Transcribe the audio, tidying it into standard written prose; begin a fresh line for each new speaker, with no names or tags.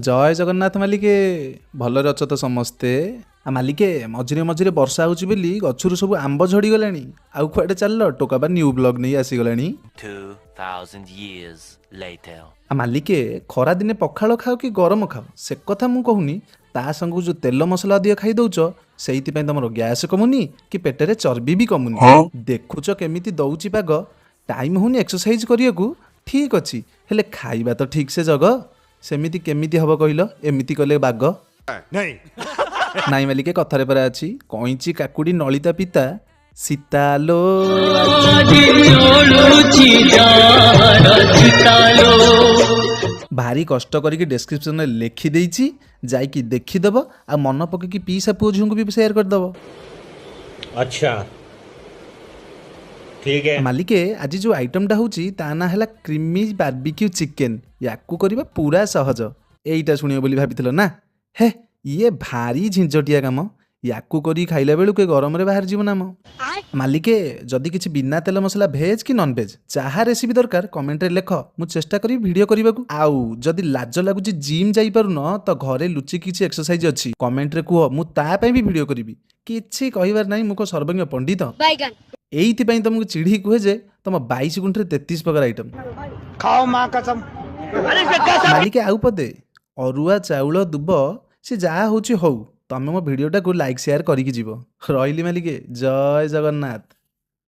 ଜୟ ଜଗନ୍ନାଥ ମାଲିକେ, ଭଲରେ ଅଛ ତ ସମସ୍ତେ? ଆ ମାଲିକେ, ମଝିରେ ମଝିରେ ବର୍ଷା ହେଉଛି ବୋଲି ଗଛରୁ ସବୁ ଆମ୍ବ ଝଡ଼ିଗଲାଣି। ଆଉ କୁଆଡ଼େ ଚାଲିଲ ଟୋକା ବା ନ୍ୟୁ ବ୍ଲଗ ନେଇ ଆସିଗଲାଣି।
2,000 years later.
ଆ ମାଲିକେ, ଖରାଦିନେ ପଖାଳ ଖାଅ କି ଗରମ ଖାଅ ସେ କଥା ମୁଁ କହୁନି, ତା ସାଙ୍ଗକୁ ଯେଉଁ ତେଲ ମସଲା ଅଧିକ ଖାଇ ଦଉଛ, ସେଇଥିପାଇଁ ତମର ଗ୍ୟାସ୍ କମୁନି କି ପେଟରେ ଚର୍ବି ବି କମୁନି। ଦେଖୁଛ କେମିତି ଦଉଛି ପାଗ, ଟାଇମ୍ ହଉନି ଏକ୍ସରସାଇଜ କରିବାକୁ। ଠିକ୍ ଅଛି, ହେଲେ ଖାଇବା ତ ଠିକ୍ ସେ ଜଗ। ସେମିତି କେମିତି ହବ କହିଲ? ଏମିତି କଲେ ବାଗ ନାଇଁ ମାଲିକେ। କଥାରେ ପରା ଅଛି, କଇଁଚି କାକୁଡ଼ି ନଳିତା ପିତା ସୀତାଲୋ। ଭାରି କଷ୍ଟ କରିକି ଡେସ୍କ୍ରିପସନରେ ଲେଖିଦେଇଛି, ଯାଇକି ଦେଖିଦେବ ଆଉ ମନ ପକେଇକି ପିଇସା ପୁଅ ଝିଅଙ୍କୁ ବି ସେୟାର କରିଦେବ।
अच्छा, ठीक है।
ମାଲିକେ, ଆଜି ଯେଉଁ ଆଇଟମଟା ହେଉଛି ତା ନାଁ ହେଲା କ୍ରିମି ବାର୍ବିକ୍ୟୁ ଚିକେନ। ୟାକୁ କରିବା ପୁରା ସହଜ। ଏଇଟା ଶୁଣିବ ବୋଲି ଭାବିଥିଲ ନା? ହେ, ଇଏ ଭାରି ଝିଞ୍ଝଟିଆ କାମ। ୟାକୁ କରି ଖାଇଲା ବେଳକୁ ଏ ଗରମରେ ବାହାରି ଯିବ ନା ମ। ମାଲିକେ, ଯଦି କିଛି ବିନା ତେଲ ମସଲା ଭେଜ୍ କି ନନ୍ ଭେଜ୍ ଯାହା ରେସିପି ଦରକାର, କମେଣ୍ଟରେ ଲେଖ, ମୁଁ ଚେଷ୍ଟା କରିବି ଭିଡ଼ିଓ କରିବାକୁ। ଆଉ ଯଦି ଲାଜ ଲାଗୁଛି, ଜିମ୍ ଯାଇପାରୁନ ତ ଘରେ ଲୁଚିକି କିଛି ଏକ୍ସରସାଇଜ ଅଛି, କମେଣ୍ଟରେ କୁହ, ମୁଁ ତା ପାଇଁ ବି ଭିଡ଼ିଓ କରିବି। କିଛି କହିବାର ନାହିଁ, ମୁଁ କଣ ସର୍ବଜ୍ଞ ପଣ୍ଡିତ?
ବାଇଗନ୍।
ଏଇଥିପାଇଁ ତମକୁ ଚିଢ଼ି କୁହେ ଯେ ତମ 22 ଗୁଣ୍ଠରେ 33 ପ୍ରକାର ଆଇଟମ୍।
खाओ माँ कसम।
ମାଲିକେ, ଆଉ ପଦେ, ଅରୁଆ ଚାଉଳ ଦୁବ, ସେ ଯାହା ହଉଛି ହଉ, ତମେ ମୋ ଭିଡ଼ିଓଟାକୁ ଲାଇକ୍ ସେୟାର କରିକି ଯିବ। ରହିଲି ମାଲିକେ, ଜୟ ଜଗନ୍ନାଥ।